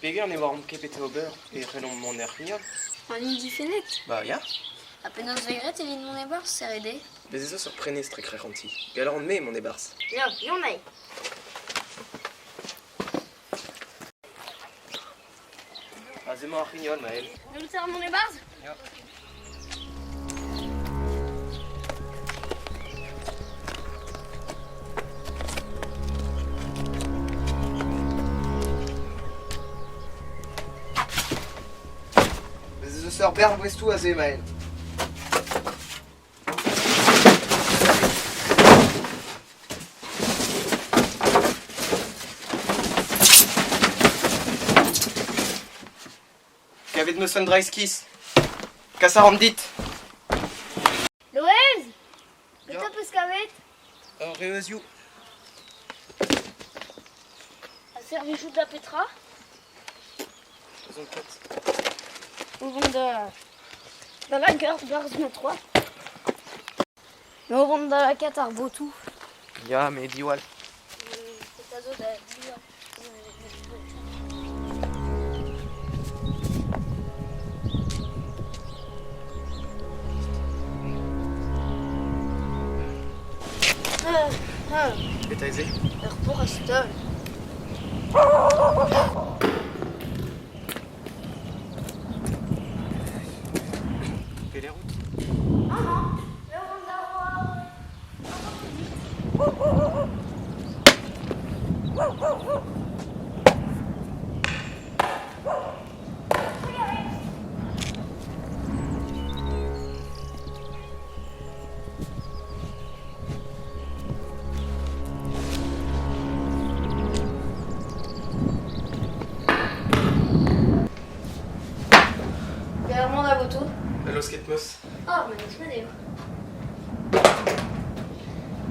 Peger ne oaromp ket petra ober e c'hellomp mont er c'hrignol. An hini difennet? Ba ya. Ha penaos 'vez graet evit mont e-barzh, serret eo? Bez' ez eus ur prenestr e-krec'h an ti. Gall a ran-me mont e-barzh. Ya, buan eo. Aze emañ ar c'hrignol, Mael. Gallout a ra mont e-barzh? Ya. Bez' ez eus ur bern boestoù aze, Mael. Kavet 'meus un dra iskis. Kas a ran dit. Loeiz Petra 'peus kavet? Ur reuzioù. Ha servijout da petra? N'ouzon ket. O vont da... da lakaat barzh ma troad. O vont da lakaat ar botoù. Ya, met diwall. Petra zo da diwall? Petra eo se? Ur porrastol. Pelec'h out? Amañ, Laurent Darrois. Bermont a voto. Laosket 'meus. Ah, mais n'eus mat eo.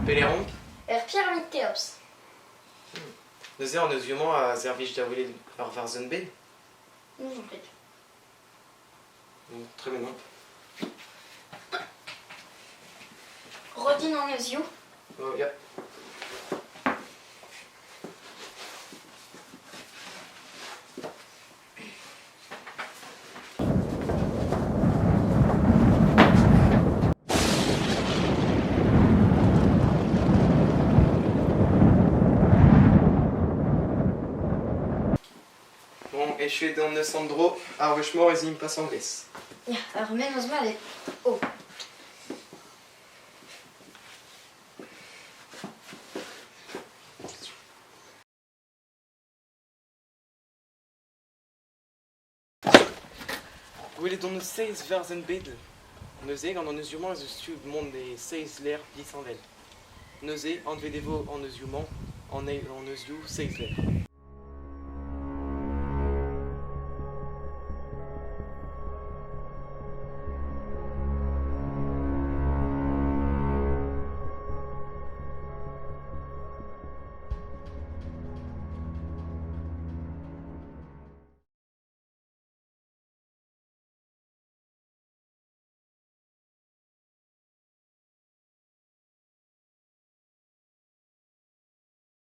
Pelec'h omp? Er pyramide Khéops. Neuze an euzioù-mañ a servij da welet ur varzhun bet? N'ouzon ket. Tremenomp. Ro din an euzioù. Oh, ya. Bon, echuet hon eus an dro, ar wech-mañ ez imp asambles. Ya, ur mennozh mat eo. Oh. Gwelet hon eus seizh varzhenn bedel. Neuze, gant an neuzioù-mañ ez eus tu mont e seizh lec'h disheñvel. Neuze, anvet e vo an neuzioù-mañ an eil an neuzioù seizh lec'h.